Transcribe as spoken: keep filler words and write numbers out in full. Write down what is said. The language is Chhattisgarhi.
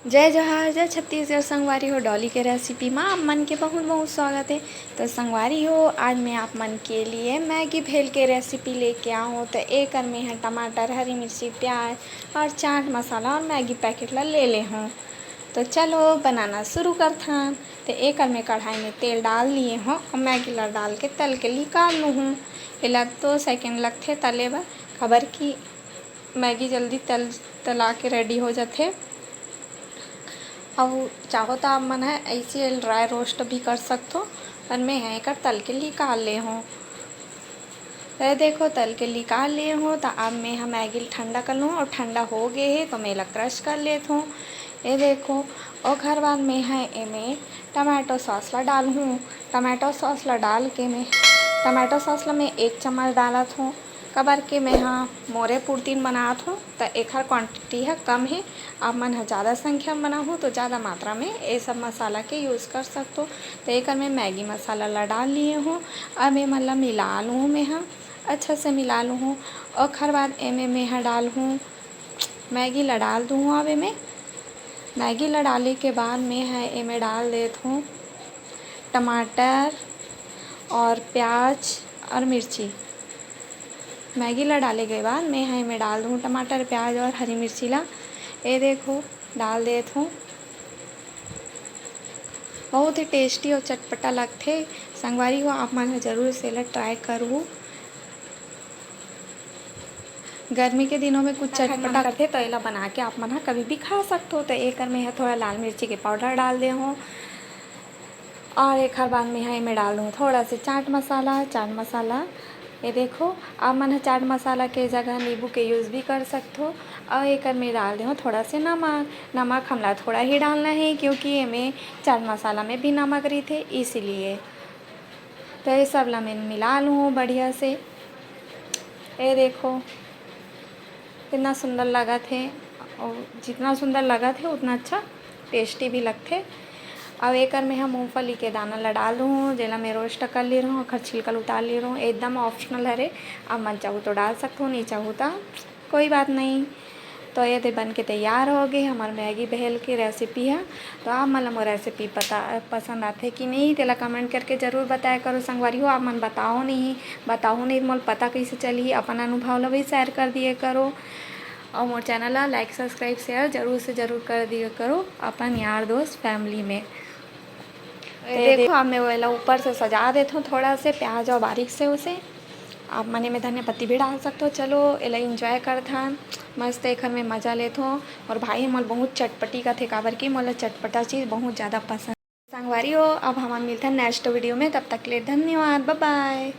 जय जोहार, जय छत्तीसगढ़। संगवारी हो, डॉली के रेसिपी मा आप मन के बहुत बहुत स्वागत है। तो संगवारी हो, आज मैं आप मन के लिए मैगी भेल के रेसिपी लेके आऊँ। तो एकर में है टमाटर, हरी मिर्ची, प्याज और चाट मसाला और मैगी पैकेट ला ले ले हूँ। तो चलो बनाना शुरू करथन। तो एकर में कढ़ाई में तेल डाल लिए हूँ और मैगी ला डाल के तल के निकाल लूँ हूँ। एला दो सेकंड लगथे तले बर, काबर कि मैगी जल्दी तल तला के रेडी हो जाथे। अउ चाहो त आप मन ह ऐसे ड्राई रोस्ट भी कर सकथो, पर मैं ह एकर तल के निकाल ले हूँ। तो ये देखो, तल के निकाल लिए हूँ। तो अब मैं ह मैगी ल ठंडा कर लूँ और ठंडा हो गए है तो मैं एला क्रश कर लेत हूँ। ये देखो, ओखर बाद मैं ह एमे टमाटो सॉस ला डालहूँ। टमाटो सॉस ला डाल के मैं टमाटो सॉस ला मैं एक चम्मच डालत हूँ, काबर के मैं ह मोरे पुरतिन बनात हूँ, त एखर क्वांटिटी ह कम हे। आप मन ह ज़्यादा संख्या में बनाहू तो ज़्यादा मात्रा में ये सब मसाला के यूज़ कर सकतो। तो एकर में मैगी मसाला ला डाल लिए हूँ। अब एमन ला मिला लूँ मैं ह, अच्छा से मिला लूँ। ओखर बाद एमे मैं ह डालहूँ, मैगी ला डाल दूँ। अब एमे मैगी ला डाले के बाद मैं ह एमे डाल देत हूँ टमाटर और प्याज और मिर्ची। मैगी ला डाले के बाद मैं ह एमे डाल दूँ टमाटर, प्याज और हरी मिर्ची ला। ये देखो, डाल देत हूँ। बहुत ही टेस्टी और चटपटा लगथे। संगवारी हो, आप मन ह जरूर से एला ट्राई करहू। गर्मी के दिनों में कुछ चटपटा करथे तो एला बना के आप मन ह कभी भी खा सकथो। तो एकर में ह थोड़ा लाल मिर्ची के पाउडर डाल दे हूँ और एकर बाद में ह एमे डाल दूँ थोड़ा से चाट मसाला। चाट मसाला, ये देखो, आप मन ह चाट मसाला के जगह नींबू के यूज़ भी कर सकथो। और एकर में डाल दे हूँ थोड़ा से नमक। नमक हमला थोड़ा ही डालना है, क्योंकि एमे चाट मसाला में भी नमक रहिथे, इसीलिए। तो ये सब ला मैं मिला लूँ बढ़िया से। ये देखो, कितना सुंदर लगत हे, और जितना सुंदर लगत हे उतना अच्छा टेस्टी भी लगथे। अब एकर में हम मूंगफली के दाना ला डाल दूँ, जेला मैं रोस्ट कर ले रहूँ, ओकर छिलका ल उतार ले रहूँ। एकदम ऑप्शनल हरे, आप मन चाहू तो डाल सकथो, नहीं चाहू तो कोई बात नहीं। तो ये दे बन के तैयार हो गए हमार मैगी भेल के रेसिपी है। तो आप मन ला मोर रेसिपी पता पसंद आथे कि नहीं, तेला कमेंट करके जरूर बताया करो संगवारी हो। आप मन बताओ नहीं, बताओ नहीं, मोला पता कैसे चलही, अपन अनुभव ला भी शेयर कर दिए करो। और मोर चैनल ला लाइक, सब्सक्राइब, शेयर जरूर से जरूर कर दिए करो अपन यार दोस्त फैमिली में। ये देखो, अब मैं ओला ऊपर से सजा देत हूँ थोड़ा से प्याज और बारीक से उसे। आप मन एमे धनिया पत्ती भी डाल सकथो। चलो, एला एंजॉय करथन, मस्त एखर में मजा लेथो। और भाई हमर बहुत चटपटी कथे, काबर कि मोला चटपटा चीज़ बहुत ज़्यादा पसंद। संगवारी हो, अब हमन मिलथन नेक्स्ट वीडियो में, तब तक ले धन्यवाद, बाय बाय।